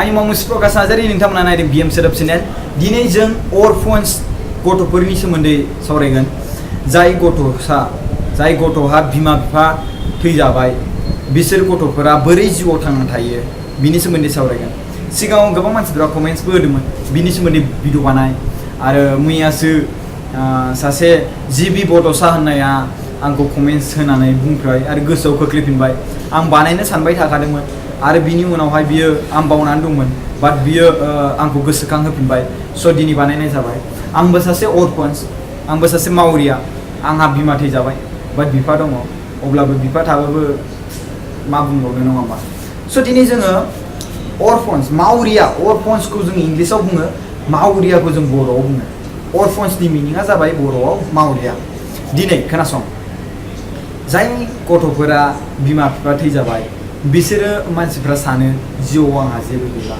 आंनि मुङा प्रकाश नार्जारी नोंथांमोना नायदों BM SWDWB चेनेल दिनै जों orphans गथ'फोरनि सोमोन्दै सावरायगोन जाय गथ'हा बिमा बिफा थैजाबाय बिसोर गथ'फोरा बोरै जिउआव थांना थायो बिनि सोमोन्दै सावरायगोन सिगाङाव गोबां मानसिफोरा कमेन्ट्सबो होदोंमोन बिनि सोमोन्दै भिडिअ बानाय आरो मैयासो सासे जिबि बड'सा होननाया आंखौ कमेन्ट्स होनानै बुंफ्राय आरो गोसोआव खोख्लैफिनबाय आं बानायनो सानबाय थाखादोंमोन आरो बिनि उनावहाय बियो आं बावनानै दंमोन बाट बियो आंखौ गोसोखांहोफिनबाय स' दिनै बानायनाय जाबाय आंबो सासे orphans आंबो सासे मावरिया आंहा बिमा थैजाबाय बाट बिफा दङ अब्लाबो बिफा थाबाबो मा बुंबावनो नङा होमबा स' दिनै जोङो orphans मावरिया orphansखौ जों इंलिसाव बुङो मावरियाखौ जों बर'आव बुङो orphansनि मिनिङा जाबाय बर'आव मावरिया दिनै खोनासं जाय गथ'फोरा बिमा बिफा थैजाबाय बिसोरो मानसिफ्रा सानो जिउआव आंहा जेबो गैला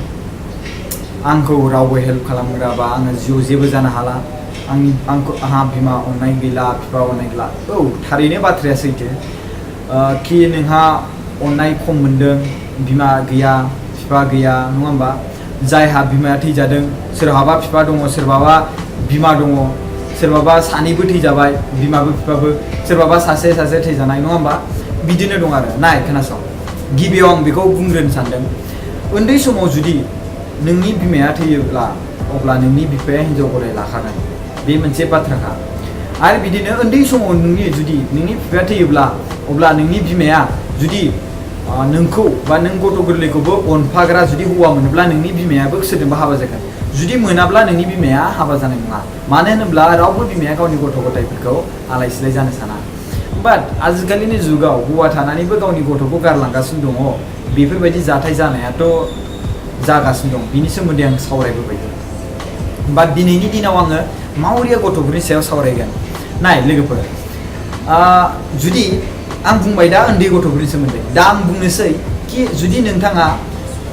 आंखौ रावबो हेल्प खालामग्रा बा आङो जिउआव जेबो जानो हाला आंहा बिमा अननाय गैला बिफा अननाय गैला औ थारैनो बाथ्राया सैथो कि नोंहा अननाय खम मोनदों बिमा गैया बिफा गैया नङा होमबा जायहा बिमाया थैजादों सोरहाबा बिफा दङ सोरबाबा बिमा दङ सोरबाबा सानैबो थैजाबाय बिमाबो बिफाबो सोरबाबा सासे थैजानाय नङा होमबा बिदिनो दं आरो नाय खोनासं गिबियाव आं बेखौ बुंग्रोनो सानदों उन्दै समाव जुदि नोंनि बिमाया थैयोब्ला अब्ला नोंनि बिफाया हिन्जाव गराय लाखागोन बे मोनसे बाथ्राखा आरो बिदिनो उन्दै समाव जुदि नोंनि बिफाया थैयोब्ला अब्ला नोंनि बिमाया जुदि नोंखौ बा नों गथ' गोरलैखौबो अनफाग्रा जुदि हौवा मोनोब्ला नोंनि बिमायाबो सोरजोंबा हाबा जागोन जुदि मोनाब्ला नोंनि बिमाया हाबा जानाय नङा मानो होनोब्ला रावबो बिमाया गावनि गथ' गथायफोरखौ आलाय सिलाय जानो साना बाट आजिखालिनि जुगाव हौवा थानानैबो गावनि गथ'खौ गारलांगासिनो दङ बेफोरबायदि जाथाय जानायाथ' जागासिनो दं बिनि सोमोन्दै आं सावरायबोबाय बाट दिनैनि दिनाव आङो मावरिया गथ'फोरनि सायाव सावरायगोन नाय लोगोफोर जुदि आं बुंबाय दा उन्दै गथ'फोरनि सोमोन्दै दा आं बुंनोसै कि जुदि नोंथाङा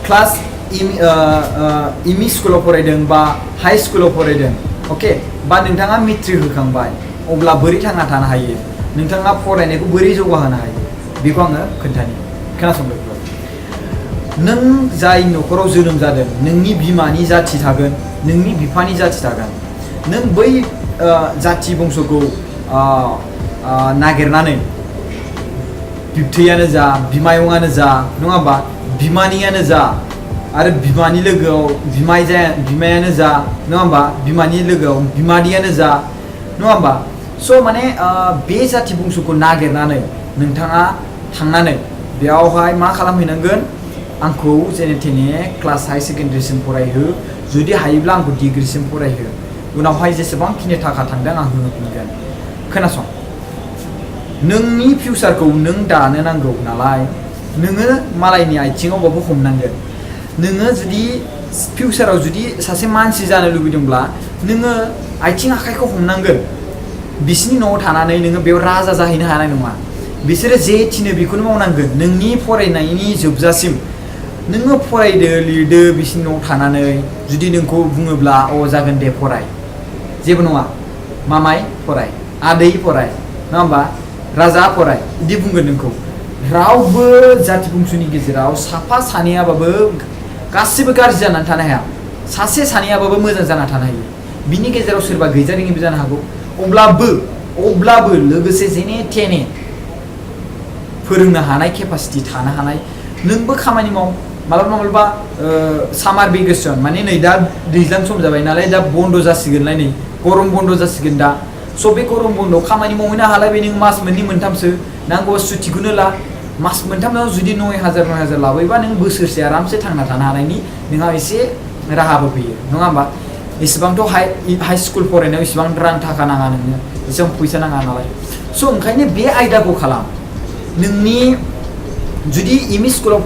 क्लास एमइ स्कुलाव फरायदों बा हाई स्कुलाव फरायदों अके बा नोंथाङा मेट्रिक होखांबाय अब्ला बोरै थांना थानो हायो नोंथाङा फरायनायखौ बोरै जौगाहोनो हायो बेखौ आङो खोन्थानि खोनासंदो नों जाय न'खराव जोनोम जादों नोंनि बिमानि जाथि थागोन नोंनि बिफानि जाथि थागोन नों बै जाथि बंस'खौ नागिरनानै बिबथैयानो जा बिमायंआनो जा नङा होमबा बिमानियानो जा आरो बिमानि लोगोआव बिमायानो जा नङा होमबा बिमानि लोगोआव बिमादैयानो जा नङा होमबा स' माने बे जाथि बंस'खौ नागिरनानै नोंथाङा थांनानै बेयावहाय मा खालामहैनांगोन आंखौ जेने थेने क्लास हाई सेकेन्डारिसिम फरायहो जुदि हायोब्ला आंखौ डिग्रिसिम फरायहो उनावहाय जेसेबांखिनि थाखा थांदों आं होफिनगोन खोनासं नोंनि फिउचारखौ नों दानो नांगौ नालाय नोङो मालायनि आथिङावबाबो हमनांगोन नोङो जुदि फिउचाराव जुदि सासे मानसि जानो लुबैदोंब्ला नोङो आथिं आखाइखौ हमनांगोन बिसिनि न'आव थानानै नोङो बेयाव राजा जाहैनो हानाय नङा बिसोरो जे थिनो बेखौनो मावनांगोन नोंनि फरायनायनि जोबजासिम नोङो फरायदो लिरदो बिसिनि न'आव थानानै जुदि नोंखौ बुङोब्ला जागोन दे फराय जेबो नङा मामाय फराय आदै फराय नङा होमबा राजा फराय बिदि बुंगोन नोंखौ रावबो जाथि बंस'नि गेजेराव साफा सानैयाबाबो गासिबो गाज्रि जानानै थानो हाया सासे सानैयाबाबो मोजां जानानै थानो हायो बिनि गेजेराव सोरबा गैजारोङिबो जानो हागौ अब्लाबो लोगोसे जेने थेने फोरोंनो हानाय केपासिटि थानो हानाय नोंबो खामानि माव मालाबा सामार भेकेसन माने नै दा दैज्लां सम जाबाय नालाय दा बन्द' जासिगोनलाय नै गरम बन्द' जासिगोन दा स' बे गरम बन्द'आव खामानि मावहैनो हालायबाय नों मास मोननै मोनथामसो नांगौबा सुटिखौनो ला मास मोनथामाव जुदि 9,000 लाबोयोबा नों बोसोरसे आरामसे थांना थानो हानायनि नोंहा एसे राहाबो फैयो नङा होमबा एसेबांथ' हाई स्कुल फरायनायाव एसेबां रां थाखा नाङा नोंनो एसेबां फैसा नाङा नालाय स' ओंखायनो बे आयदाखौ खालाम नोंनि जुदि एमइ स्कुलाव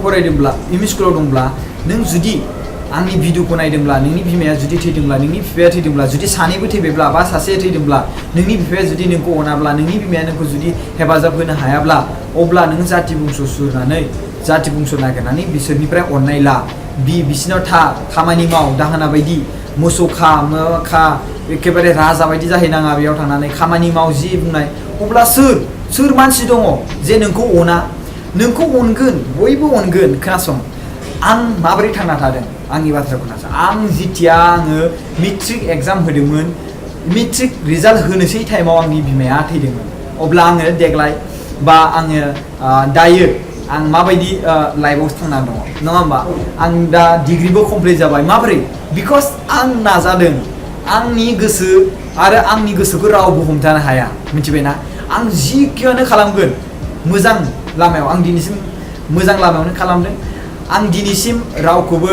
दंब्ला नों जुदि आंनि भिडिअखौ नायदोंब्ला नोंनि बिमाया जुदि थैदोंब्ला नोंनि बिफाया थैदोंब्ला जुदि सानैबो थैबायब्ला बा सासे थैदोंब्ला नोंनि बिफाया जुदि नोंखौ अनाब्ला नोंनि बिमाया नोंखौ जुदि हेफाजाब होनो हायाब्ला अब्ला नों जाथि बंस' नागिरनानै बिसोरनिफ्राय अननाय ला बिसिनाव खामानि माव दाहोना बायदि मोसौ खा एखेबारे राजा बायदि जाहैनाङा बेयाव थांनानै खामानि माव जि बुंनाय अब्ला सोर मानसि दङ जे नोंखौ अना नोंखौ अनगोन बयबो अनगोन खोनासं आं माबोरै थांना थादों आंनि बाथ्रा खोनासं आं जितिया आङो मेट्रिक एग्जाम होदोंमोन मेट्रिक रिजाल्ट होनोसै टाइमाव आंनि बिमाया थैदोंमोन अब्ला आङो देग्लाय बा आङो दायो आं माबायदि लाइफआव थांनानै दङ नङा होमबा आं दा डिग्रीबो कमप्लिट जाबाय माबोरै बिकज आं नाजादों आंनि गोसो आरो आंनि गोसोखौ रावबो हमथानो हाया मिथिबायना आं जिखियानो खालामगोन मोजां लामायाव आं दिनैसिम मोजां लामायावनो खालामदों आं दिनैसिम रावखौबो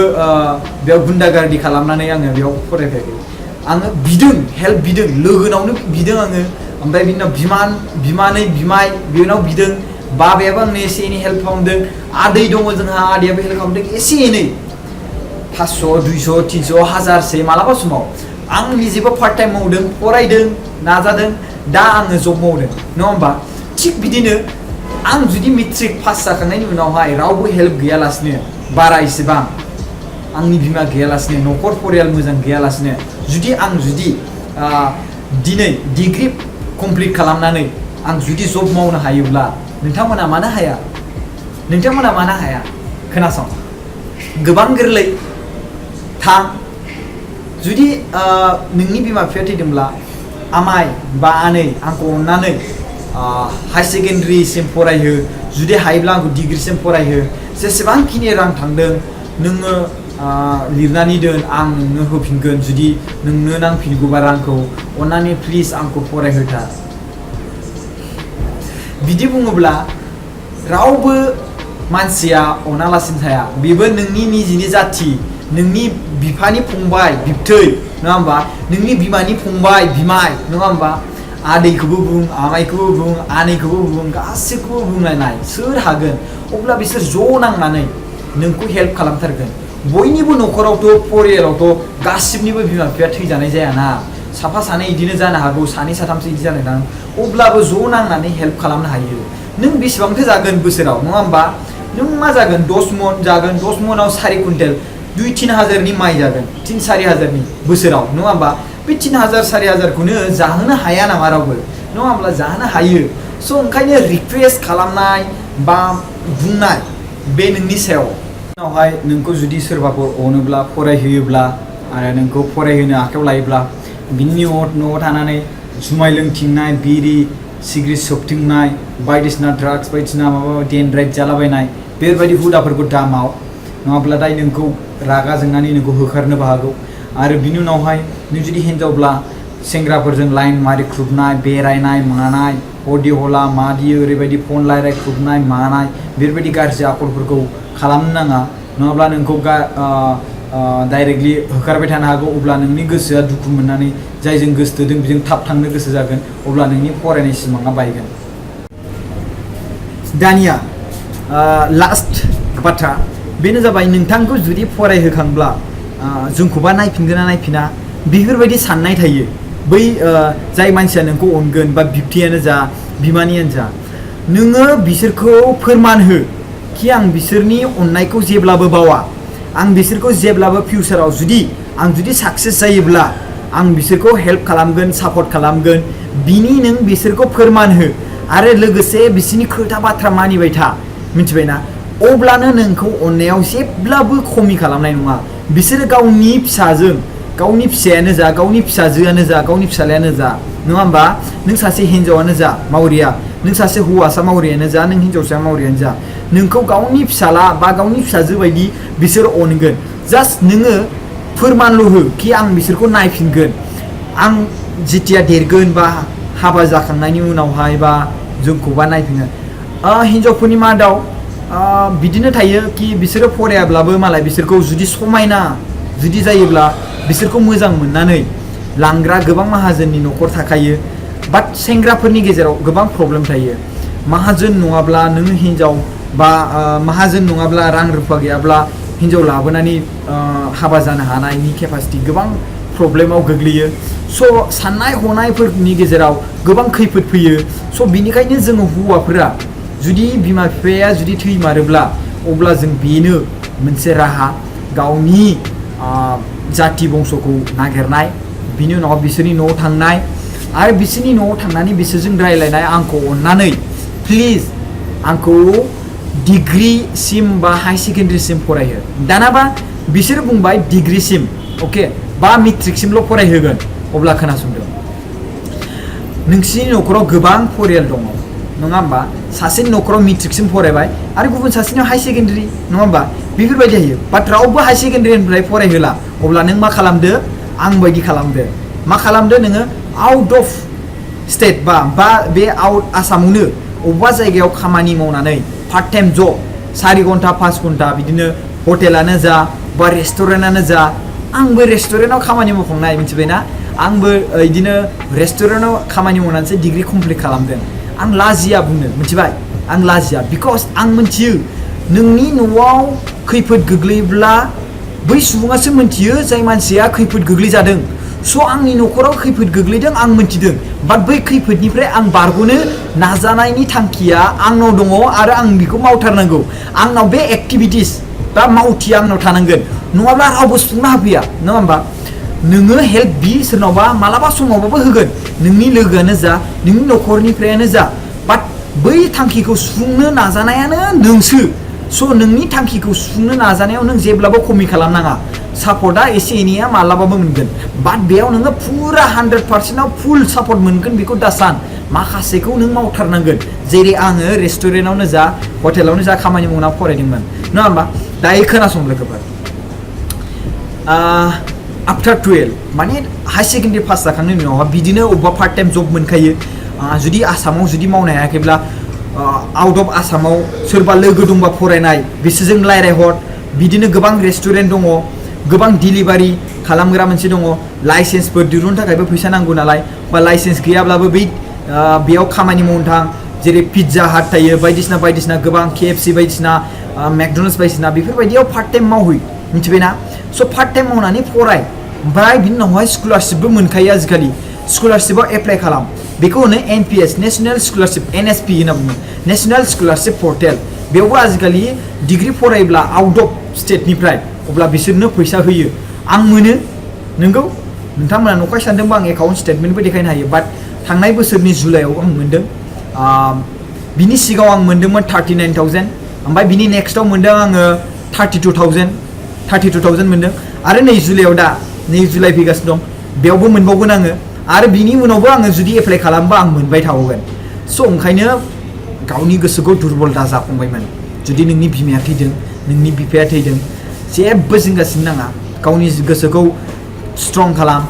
बेयाव गुन्डागार्दि खालामनानै आङो बेयाव फरायफैयाखै आङो बिदों हेल्प बिदों लोगोनावनो बिदों आङो ओमफ्राय बिनि उनाव बिमानै बिमाय बेनाव बिदों बाबायाबो आंनो एसे एनै हेल्प खालामदों आदै दङ जोंहा आदैयाबो हेल्प खालामदों एसे एनै 500 200 300 हाजारसे मालाबा समाव आं निजेबो पार्ट टाइम मावदों फरायदों नाजादों दा आङो जब मावदों नङा होमबा थिग बिदिनो आं जुदि मेट्रिक पास जाखांनायनि उनावहाय रावबो हेल्प गैयालासिनो बारा इसेबां आंनि बिमा गैयालासिनो न'खर परियाल मोजां गैयालासिनो जुदि दिनै डिग्री कमप्लिट खालामनानै आं जुदि जब मावनो हायोब्ला नोंथांमोना मानो हाया खोनासं गोबां गोरलै थां जुदि नोंनि बिमा बिफाया थैदोंब्ला आमाय बा आनै आंखौ अननानै हाई सेकेन्डारिसिम फरायहो जुदि हायोब्ला आंखौ डिग्रीसिम फरायहो जेसेबांखिनि रां थांदों नोङो लिरनानै दोन आं नोंनो होफिनगोन जुदि नोंनो नांफिनगौबा रांखौ अननानै प्लिज आंखौ फरायहोथार बिदि बुङोब्ला रावबो मानसिया अनालासिनो थाया बेबो नोंनि निजिनि जाथि नोंनि बिफानि फंबाय बिबथै नङा होमबा नोंनि बिमानि फंबाय बिमाय नङा होमबा आदैखौबो बुं आमाइखौबो बुं आनैखौबो बुं गासैखौबो बुंलायनाय सोर हागोन अब्ला बिसोर ज' नांनानै नोंखौ हेल्प खालामथारगोन बयनिबो न'खरावथ' परियालावथ' गासिबनिबो बिमा बिफाया थैजानाय जायाना साफा सानै इदिनो जानो हागौ सानै साथामसो इदि जानो दां अब्लाबो ज' नांनानै हेल्प खालामनो हायो नों बेसेबांथो जागोन बोसोराव नङा होमबा नों मा जागोन 10 मन जागोन 10 मनाव 4 कुइन्टेल 2-3 हाजारनि माइ जागोन 3-4 हाजारनि बोसोराव नङा होमबा बे 3,000-4 हाजारखौनो जाहोनो हाया नामा रावबो नङा होमब्ला जाहोनो हायो स' ओंखायनो रिक्वेस्ट खालामनाय बा बुंनाय बे नोंनि सायाव उनावहाय नोंखौ जुदि सोरबाफोर अनोब्ला फरायहोयोब्ला आरो नोंखौ फरायहोनो आखायाव लायोब्ला बिनि न'आव थानानै जुमाय लोंथिंनाय बिरि सिगारेट सोबथिंनाय बायदिसिना ड्राग्स बायदिसिना माबा डेनड्राइट जालाबायनाय बेफोरबायदि हुदाफोरखौ दामाव नङाब्लाथाय नोंखौ रागा जोंनानै नोंखौ होखारनोबो हागौ आरो बिनि उनावहाय नों जुदि हिन्जावब्ला सेंग्राफोरजों लाइन मारिख्रुबनाय बेरायनाय मानाय हदि हला मादि ओरैबायदि फन रायज्लायख्रुबनाय मानाय बेफोरबायदि गाज्रि आखलफोरखौ खालामनो नाङा नङाब्ला नोंखौ डाइरेक्टलि होखारबाय थानो हागौ अब्ला नोंनि गोसोआ दुखु मोननानै जायजों गोसो थोदों बेजों थाब थांनो गोसो जागोन अब्ला नोंनि फरायनाय सिमाङा बायगोन दानिया लास्ट बाथ्रा बेनो जाबाय नोंथांखौ जुदि फरायहोखांब्ला जोंखौबा नायफिनगोन ना नायफिना बेफोरबायदि साननाय थायो बै जाय मानसिया नोंखौ अनगोन बा बिबथैयानो जा बिमानियानो जा नोङो बिसोरखौ फोरमान हो कि आं बिसोरनि अननायखौ जेब्लाबो बावा आं बिसोरखौ जेब्लाबो फिउचाराव आं जुदि साक्सेस जायोब्ला आं बिसोरखौ हेल्प खालामगोन सापर्ट खालामगोन बिनि नों बिसोरखौ फोरमान हो आरो लोगोसे बिसोरनि खोथा बाथ्रा मानिबाय था मिथिबायना अब्लानो नोंखौ अननायाव जेब्लाबो खमि खालामनाय नङा बिसोरो गावनि फिसाजों गावनि फिसायानो जा गावनि फिसाजोआनो जा गावनि फिसालायानो जा नङा होमबा नों सासे हिन्जावानो जा मावरिया नों सासे हौवासा मावरियानो जा नों हिन्जावसा मावरियानो जा नोंखौ गावनि फिसाला बा गावनि फिसाजो बायदि बिसोर अनगोन जास्ट नोङो फोरमानल' हो कि आं बिसोरखौ नायफिनगोन आं जेतिया देरगोन बा हाबा जाखांनायनि उनावहाय बा जोंखौबा नायफिनगोन हिन्जावफोरनि मादाव बिदिनो थायो कि बिसोरो फरायाब्लाबो मालाय बिसोरखौ जुदि समायना जुदि जायोब्ला बिसोरखौ मोजां मोननानै लांग्रा गोबां माहाजोननि न'खर थाखायो बाट सेंग्राफोरनि गेजेराव गोबां प्रब्लेम थायो माहाजोन नङाब्ला नोङो हिन्जाव बा माहाजोन नङाब्ला रां रुफा गैयाब्ला हिन्जाव लाबोनानै हाबा जानो हानायनि केपासिटि गोबां प्रब्लेमाव गोग्लैयो स' साननाय हनायफोरनि गेजेराव गोबां खैफोद फैयो स' बिनिखायनो जोङो हौवाफोरा जुदि बिमा बिफाया जुदि थैमारोब्ला अब्ला जों बेनो मोनसे राहा गावनि जाति बंस'खौ नागिरनाय बिनि उनाव बिसोरनि न'आव थांनाय आरो बिसोरनि न'आव थांनानै बिसोरजों रायज्लायनाय आंखौ अननानै प्लिज आंखौ डिग्रीसिम बा हाई सेकेन्डारिसिम फरायहो दानाबा बिसोर बुंबाय डिग्रीसिम ओके बा मेट्रिकसिमल' फरायहोगोन अब्ला खोनासंदो नोंसिनि न'खराव गोबां फरियाल दङ नङा होमबा सासेनि न'खराव मेट्रिकसिम फरायबाय आरो गुबुन सासेनियाव हाई सेकेन्डारि नङा होमबा बेफोरबायदि हायो बाट रावबो हाई सेकेन्डारिनिफ्राय फरायहोला अब्ला नों मा खालामदो आं बायदि खालामदो मा खालामदो नोङो आउट अफ स्टेट बा बे आउट आसामावनो अबेबा जायगायाव खामानि मावनानै पार्ट टाइम जब 4 घन्टा 5 घन्टा बिदिनो हटेलानो जा बा रेस्टुरेन्टआनो जा आंबो रेस्टुरेन्टआव खामानि मावखांनाय मिथिबायना आंबो बिदिनो रेस्टुरेन्टआव खामानि मावनानैसो डिग्री कमप्लिट खालामदों आं लाजिया बुंनो मिथिबाय आं लाजिया बिकज आं मिथियो नोंनि न'आव खैफोद गोग्लैब्ला बै सुबुङासो मिथियो जाय मानसिया खैफोद गोग्लैजादों स' आंनि न'खराव खैफोद गोग्लैदों आं मिथिदों बाट बै खैफोदनिफ्राय आं बारग'नो नाजानायनि थांखिया आंनाव दङ आरो आं बेखौ मावथारनांगौ आंनाव बे एक्टिभिटिस बा मावथिया आंनाव थानांगोन नङाब्ला रावबो सुफुंनो हाफैया नङा होमबा नोङो हेल्प बि सोरनावबा मालाबा समावबाबो होगोन नोंनि लोगोआनो जा नोंनि न'खरनिफ्रायानो जा बाट बै थांखिखौ सुफुंनो नाजानायानो नोंसो स' नोंनि थांखिखौ सुफुंनो नाजानायाव नों जेब्लाबो खमि खालामनाङा सापर्टआ एसे एनैया मालाबाबो मोनगोन बाट बेयाव नोङो फुरा 100%आव फुल सापर्ट मोनगोन बेखौ दासान माखासेखौ नों मावथारनांगोन जेरै आङो रेस्टुरेन्टआवनो जा हटेलावनो जा खामानि मावना फरायदोंमोन नङा होमबा दायो खोनासं लोगोफोर आफ्टार 12 माने हाई सेकेन्डारि पास जाखांनायनि उनावहा बिदिनो अबेबा पार्ट टाइम जब मोनखायो जुदि आसामाव जुदि मावनो हायाखैब्ला आउट अफ आसामाव सोरबा लोगो दंबा फरायनाय बिसोरजों रायज्लायहर बिदिनो गोबां रेस्टुरेन्ट दङ गोबां डिलिभारि खालामग्रा मोनसे दङ लाइसेन्सफोर दिहुननो थाखायबो फैसा नांगौ नालाय बा लाइसेन्स गैयाब्लाबो बै बेयाव खामानि मावनो थां जेरै पिज्जा हाट थायो बायदिसिना गोबां KFC बायदिसिना मेकडोनाल्ड्स बायदिसिना बेफोरबायदियाव पार्ट टाइम मावहै मिथिबायना स' पार्ट टाइम मावनानै फराय ओमफ्राय बिनि उनावहाय स्कलारशिपबो मोनखायो आजिखालि स्कलारशिपआव एप्लाइ खालाम बेखौ होनो NPS नेशनेल स्कलारशिप NSP होनना बुङो नेशनेल स्कलारशिप पर्टेल बेयावबो आजिखालि डिग्री फरायोब्ला आउट अफ स्टेटनिफ्राय अब्ला बिसोरनो फैसा होयो आं मोनो नोंगौ नोंथांमोना न'खाय सानदोंबा आं एकाउन्ट स्टेटमेन्टबो देखायनो हायो बाट थांनाय बोसोरनि जुलाइआव आं मोनदों बिनि सिगाङाव आं मोनदोंमोन 39,000 ओमफ्राय बिनि नेक्स्टआव मोनदों आङो 32,000 मोनदों आरो नै जुलाइआव दा नै जुलाइ फैगासिनो दं बेयावबो मोनबावगोन आङो आरो बिनि उनावबो आङो जुदि एप्लाइ खालामबा आं मोनबाय थाबावगोन स' ओंखायनो गावनि गोसोखौ दुरबल दाजा फंबायमोन जुदि नोंनि बिमाया थैदों नोंनि बिफाया थैदों जेबो जिंगासिनो नाङा गावनि गोसोखौ स्ट्रं खालाम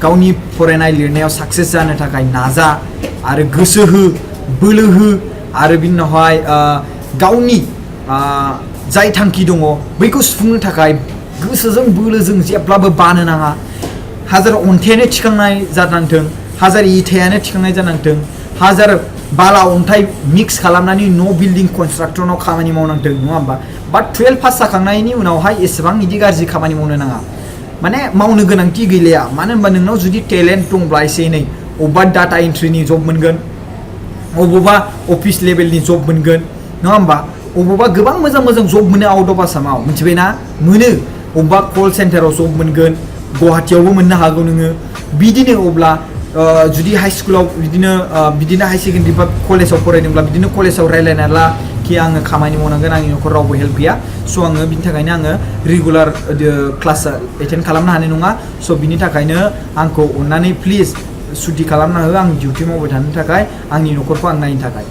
गावनि फरायनाय लिरनायाव साक्सेस जानो थाखाय नाजा आरो गोसो हो बोलो हो आरो बिनि उनावहाय गावनि जाय थांखि दङ बैखौ सुफुंनो थाखाय गोसोजों बोलोजों जेब्लाबो बानो नाङा हाजार अन्थायानो थिखांनाय जानांथों हाजार इथायानो थिखांनाय जानांथों हाजार बाला अन्थाइ मिक्स खालामनानै न' बिल्डिं कनस्ट्राक्टरनाव खामानि मावनांथों नङा होमबा बाट 12 पास जाखांनायनि उनावहाय एसेबां बिदि गाज्रि खामानि मावनो नाङा माने मावनो गोनांथि गैलाया मानो होनबा नोंनाव जुदि टेलेन्ट दंब्ला एसे एनै अबेबा डाटा एन्ट्रिनि जब मोनगोन अबेबा अफिस लेभेलनि जब मोनगोन नङा होमबा अबेबा गोबां मोजां जब मोनो आउट अफ आसामाव मिथिबायना मोनो अबेबा कल सेन्टाराव जब मोनगोन गुवाहाटियावबो मोननो हागौ नोङो बिदिनो अब्ला जुदि हाई स्कुलाव बिदिनो हाई सेकेन्डारि बा कलेजाव फरायदोंब्ला बिदिनो कलेजाव रायज्लायना ला कि आङो खामानि मावनांगोन आंनि न'खराव रावबो हेल्प गैया स' आङो बिनि थाखायनो आङो रेगुलार क्लास एटेन्ड खालामनो हानाय नङा स' बिनि थाखायनो आंखौ अननानै प्लिज सुटि खालामना हो आं डिउटि मावबाय थानो थाखाय आंनि न'खरखौ आं नायनो थाखाय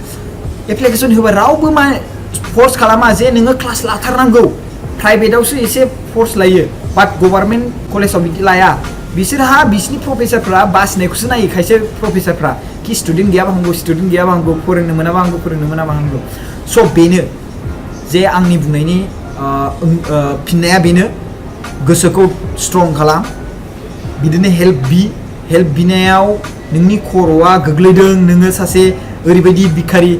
एप्लिकेसन होबा रावबो मा फर्स खालामा जे नोङो क्लास लाथारनांगौ प्राइभेटआवसो एसे फर्स लायो बाट गभर्नमेन्ट कलेजाव बिदि लाया बिसोरहा बिसिनि प्रफेसारफ्रा बासिनायखौसो नायो खायसे प्रफेसारफ्रा कि स्टुडेन्ट गैयाबा हामगौ फोरोंनो मोनाबा हामगौ स' बेनो जे आंनि बुंनायनि फिननाया बेनो गोसोखौ स्ट्रं खालाम बिदिनो हेल्प बिनायाव नोंनि खर'आ गोग्लैदों नोङो सासे ओरैबायदि भिखारि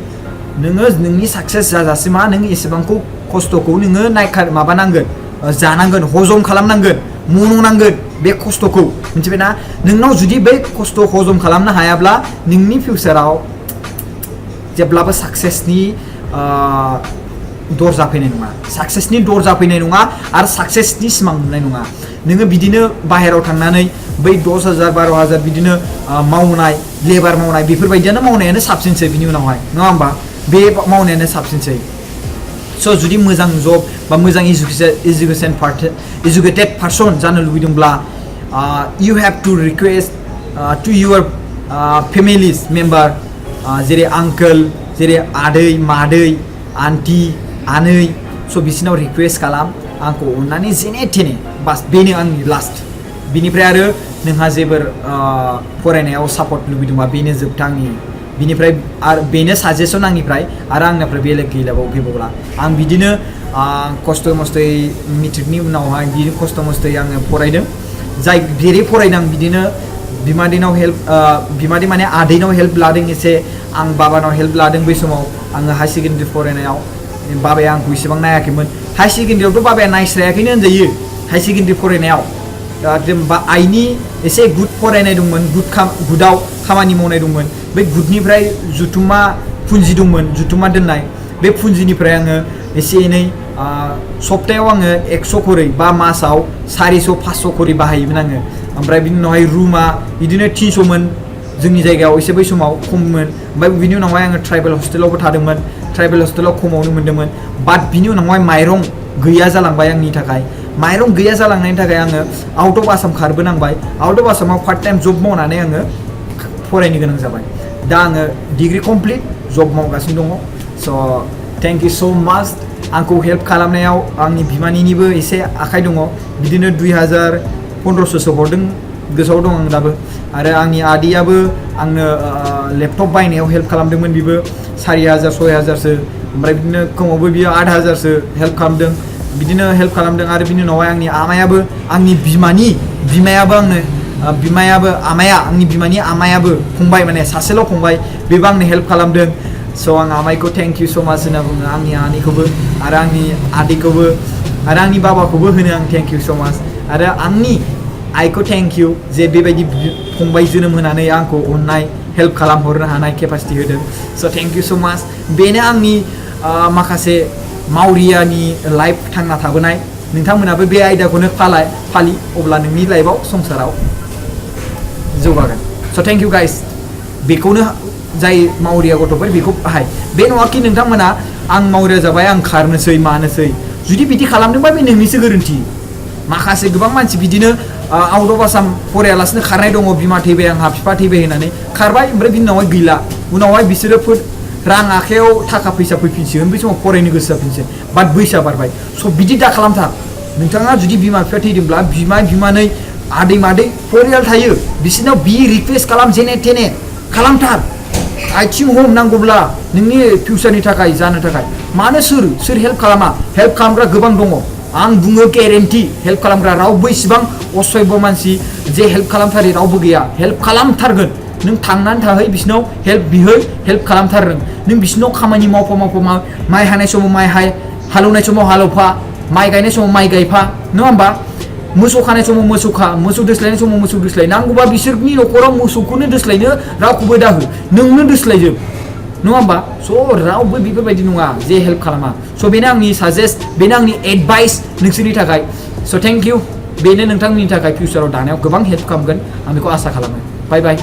नोङो नोंनि साक्सेस जाजासिमा नों एसेबांखौ खस्थ'खौ नोङो माबानांगोन जानांगोन हजम खालामनांगोन मन'नांगोन बे खस्थ'खौ मिथिबायना नोंनाव जुदि बै खस्थ' हजम खालामनो हायाब्ला नोंनि फिउचाराव जेब्लाबो साक्सेसनि दरजा फैनाय नङा आरो साक्सेसनि सिमां नुनाय नङा नोङो बिदिनो बाहेरायाव थांनानै बै 10,000 12,000 बिदिनो मावनाय लेबार मावनाय बेफोरबायदियानो मावनायानो साबसिनसै बिनि उनावहाय नङा होमबा बे मावनायानो साबसिनसै स' जुदि मोजां जब बा मोजां एजुकेटेड पार्सन जानो लुबैदोंब्ला you have to request to your families member जेरै आंकोल जेरै आदै मादै आन्टि आनै स' बिसिनाव रिक्वेस्ट खालाम आंखौ अननानै जेने थेने बास बेनो आंनि लास्ट बिनिफ्राय आरो नोंहा जेबो फरायनायाव सापर्ट लुबैदोंबा बेनो जोबथा आंनि बिनिफ्राय आरो बेनो साजेसन आंनिफ्राय आरो आंनिफ्राय बेलेग गैबावला आं बिदिनो खस्थ' मस्थ'यै मेट्रिकनि उनावहाय बिदिनो खस्थ' मस्थ'यै आङो फरायदों जाय जेरै फरायदों बिदिनो बिमादैनाव हेल्प बिमादै माने आदैनाव हेल्प लादों एसे आं बाबानाव हेल्प लादों बै समाव आङो हाई सेकेन्डारि फरायनायाव बाबाया आंखौ इसेबां नायाखैमोन हाई सेकेन्डारियावथ' बाबाया नायस्रायाखैनो होनजायो हाई सेकेन्डारि फरायनायाव जेनेबा आइनि एसे गुड फरायनाय दंमोन गुडआव खामानि मावनाय दंमोन बै गुडनिफ्राय जुथुमा पुन्जि दंमोन जुथुमा दोननाय बे पुन्जिनिफ्राय आङो एसे एनै सप्तायाव आङो 100 करै बा मासाव 400-500 करै बाहायोमोन आङो ओमफ्राय बिनि उनावहाय रुमा बिदिनो 300 मोन जोंनि जायगायाव एसे बै समाव खममोन ओमफ्राय बिनि उनावहाय आङो ट्राइबेल हस्टेलावबो थादोंमोन ट्राइबेल हस्टेलाव खमावनो मोन्दोंमोन बाट बिनि उनावहाय माइरं गैया जालांबाय आंनि थाखाय माइरं गैया जालांनायनि थाखाय आङो आउट अफ आसाम खारबोनांबाय आउट अफ आसामाव पार्ट टाइम जब मावनानै आङो फरायनो गोनां जाबाय दा आङो डिग्री कमप्लिट जब मावगासिनो दङ स' थेंक इउ स' माच आंखौ हेल्प खालामनायाव आंनि बिमानिनिबो एसे आखाइ दङ बिदिनो 2015सो हरदों गोसोआव दं आं दाबो आरो आंनि आदैयाबो आंनो लेपटप बायनायाव हेल्प खालामदोंमोन बिबो 4000-6000सो ओमफ्राय बिदिनो खमावबो बियो 8000सो हेल्प खालामदों बिदिनो हेल्प खालामदों आरो बिनि उनावहाय आंनि आमायाबो आंनि बिमायाबो आंनो आमाया आंनि बिमानि आमायाबो फंबाय माने सासेल' फंबाय बेबो आंनो हेल्प खालामदों स' आं आमाइखौ थेंक इउ स' माच होनना बुङो आंनि आनैखौबो आरो आंनि आदैखौबो आरो आंनि बाबाखौबो होनो आं थेंक इउ स' माच आरो आंनि आइखौ थेंक इउ जे बेबायदि फंबाय जोनोम होनानै आंखौ अननाय हेल्प खालामहरनो हानाय केपासिटि होदों स' थेंक इउ स' माच बेनो आंनि माखासे मावरियानि लाइफ थांना थाबोनाय नोंथांमोनाबो बे आयदाखौनो फालि अब्ला नोंनि लाइफआव संसाराव जौगागोन स' थेंक इउ गाइस बेखौनो जाय मावरिया गथ'फोर बेखौ बाहाय बे नङाखि नोंथांमोना आं मावरिया जाबाय आं खारनोसै मानोसै जुदि बिदि खालामदोंबा बे नोंनिसो गोरोन्थि माखासे गोबां मानसि बिदिनो आउट अफ आसाम फरायालासिनो खारनाय दङ बिमा थैबाय आंहा बिफा थैबाय होननानै खारबाय ओमफ्राय बिनि उनावहाय गैला उनावहाय बिसोरो रां आखायाव थाखा फैसा फैफिनसिगोन बै समाव फरायनो गोसो जाफिनसिगोन बाट बैसोआ बारबाय स' बिदि दा खालामथार नोंथाङा जुदि बिमा बिफा थैदोंब्ला बिमानै आदै मादै फरियाल थायो बिसोरनाव बि रिक्वेस्ट खालाम जेने थेने खालामथार आथिं हमनांगौब्ला नोंनि फिउचारनि थाखाय जानो थाखाय मानो सोर हेल्प खालामा हेल्प खालामग्रा गोबां दङ आं बुङो गेरेन्टि हेल्प खालामग्रा रावबो इसिबां असभ्य मानसि जे हेल्प खालामथारै रावबो गैया हेल्प खालामथारगोन नों थांनानै थाहै बिसिनाव हेल्प बिहै हेल्प खालामथारगोन नों बिसिनाव खामानि मावफा माइ हानाय समाव माइ हालौनाय समाव हालौफा माइ गायनाय समाव माइ गायफा नङा होमबा मोसौ खानाय समाव मोसौ खा मोसौ दोस्लायनाय समाव मोसौ दोस्लाय नांगौबा बिसोरनि न'खराव मोसौखौनो दोस्लायनो रावखौबो दाहो नोंनो दोस्लायजोब नङा होमबा स' रावबो बेफोरबायदि नङा जे हेल्प खालामा स' बेनो आंनि साजेस्ट बेनो आंनि एडभाइस नोंसोरनि थाखाय स' थेंक इउ बेनो नोंथांमोननि थाखाय फिउचाराव दानायाव गोबां हेल्प खालामगोन आं बेखौ आसा खालामो बाय बाय